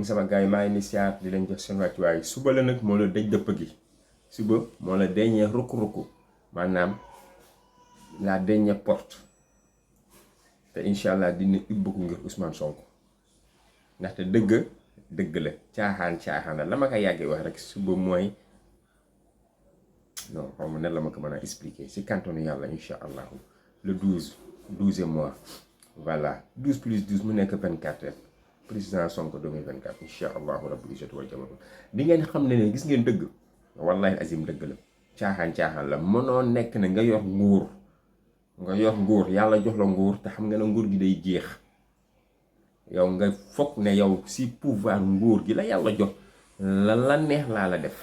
comme sama gars yi maa ngi ni siyaar di leen jox seen wàccuwaay suba la nag moo la dëj dëpp gi suba moo la dernier rukk-rukk maanaam la dernière porte te incha allah dina ubbi ko ngir Ousmane Sonko ndaxte dëgg la caaxaan la ma ko yàggee wax rek suba mooy non xaw ma ne la ma ko mën a expliquer si kantonu yàlla incha allahu le 12e mois voilà 12 plus 12 mu nekk 24 rek président Sonko 2024 incha allahu rabbi izzatu wal jamaal di ngeen xam ne gis ngeen dëgg wallahi azim dëgg la caaxaan la mënoo nekk ne nga yor nguur yàlla jox la nguur te xam nga ne nguur gi day jeex yow nga foog ne yow si pouvoir nguur gi la yàlla jox la neex laa la def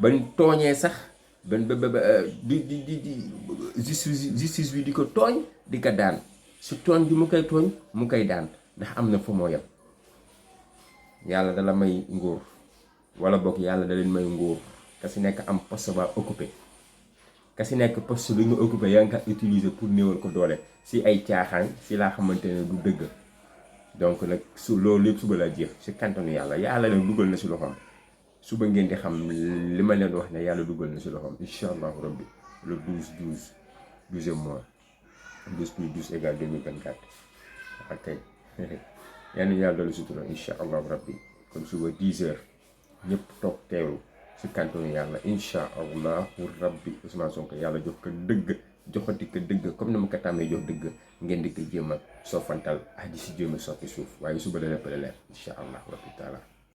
bañ tooñee sax ba di justice bi di ko tooñ di ko daan si tooñ bi mu koy tooñ mu koy daan ndax am na fu moo yem yàlla dala may nguur wala boog yàlla da leen may nguur ka si nekk am poste ba occupé ka si nekk poste bi nga occupé yaa ngi ko utiliser pour néewal ko doole si ay caaxaan si laa xamante ne du dëgg donc nag su loolu yëpp suba la jeex si kantanu yàlla nag dugal na si loxoom suba ngeen di xam li ma leen wax ne yàlla dugal na si loxoom incha allahu rabbi le 12e mois 12 plus 12 égale 2024 ok yal na yàlla dolli sutura incha allahu rabbi kon suba 10h ñëpp toog teewlu si kantanu yàlla incha allahu rabbi Ousmane Sonko yàlla jox ko dëgg joxati ko dëgg comme ni ma ko tàmmee jox dëgg ngeen di ko jéem a soofantal di si jéem a soppi suuf waaye suba la lépp la leer incha allahu rabbi taala